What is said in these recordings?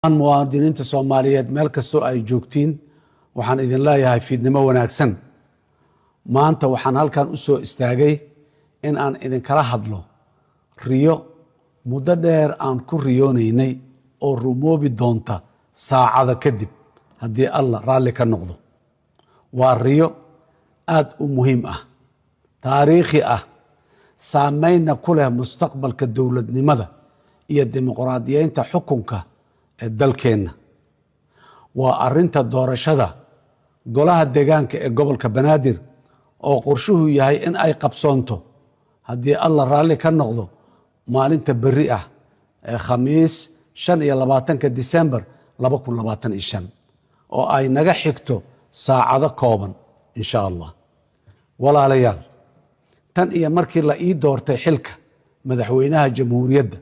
Muwaadiniinta Soomaaliyeed meel kastoo ay joogtiin, waxaan idin leeyahay fiidnimo wanaagsan. Maanta waxaan halkan u soo istaagay in aan idinkala hadlo riyo muddo dheer aan ku riyoonaynay oo rumoobi doonta saacada kadib, haddii Allah raalli ka noqdo. Waa riyo aada u muhiim ah, taariikhi ah, saameynna ku leh mustaqbalka dowladnimada iyo dimuqraadiyeynta xukunka ee dalkeenna. Waa arinta doorashada golaha deegaanka ee gobolka Banaadir oo qorshuhu yahay in ay qabsoonto, haddii Allah raalli ka noqdo, maalinta berri ah ee Khamiis 25-ka Disembar 2025, oo ay naga xigto saacado kooban, insha Allah. Walaalayaal, tan iyo markii la ii doortay xilka madaxweynaha jamhuuriyadda,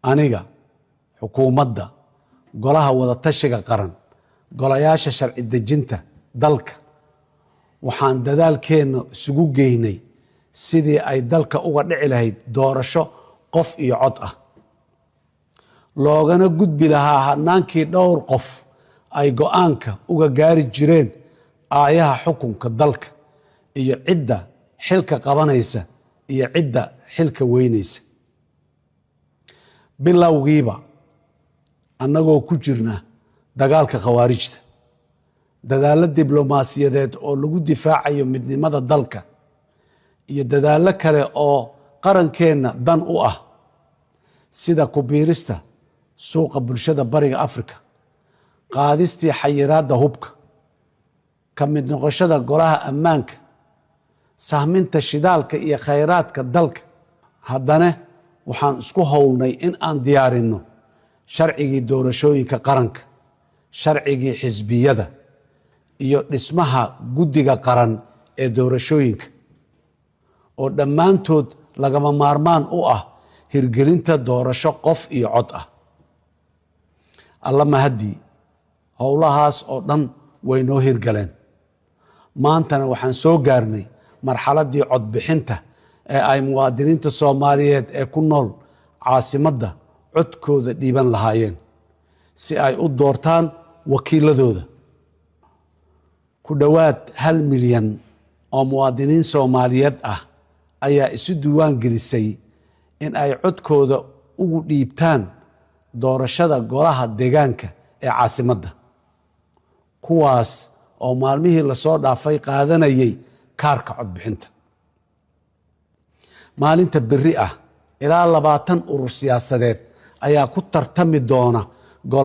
aniga, xukuumadda, golaha wadatashiga qaran, golayaasha sharci dejinta dalka, waxaan dadaalkeenna isugu geynay sidii ay dalka uga dhici lahayd doorasho qof iyo cod ah, loogana gudbi lahaa hanaankii dhowr qof ay go-aanka uga gaari jireen aayaha xukunka dalka iyo cidda xilka qabanaysa iyo cidda xilka weynaysa. Bilowgiiba, annagoo ku jirna dagaalka khawaarijta, dadaallo diblomaasiyadeed oo lagu difaacayo midnimada dalka iyo dadaallo kale oo qarankeenna dan u ah, sida ku biirista suuqa bulshada Bariga Africa, qaadistii xayiraadda hubka, ka mid noqoshada golaha ammaanka, sahminta shidaalka iyo khayraadka dalka, haddana waxaan isku howlnay in aan diyaarinno sharcigii doorashooyinka qaranka, sharcigii xisbiyada iyo dhismaha guddiga qaran ee doorashooyinka, oo dhammaantood lagama maarmaan u ah hirgelinta doorasho qof iyo cod ah. Alla mahaddii, howlahaas oo dhan way noo hirgaleen. Maantana waxaan soo gaarnay marxaladdii codbixinta ee ay muwaadiniinta Soomaaliyeed ee ku nool caasimadda codkooda dhiiban lahaayeen si ay u doortaan wakiiladooda. Ku dhowaad 1 milyan oo muwaadiniin Soomaaliyeed ah ayaa isu diiwaan gelisay in ay codkooda ugu dhiibtaan doorashada golaha deegaanka ee caasimadda, kuwaas oo maalmihii lasoo dhaafay qaadanayay kaarka codbixinta. Maalinta berri ah ilaa 20 urur siyaasadeed ayaa ku tartami doona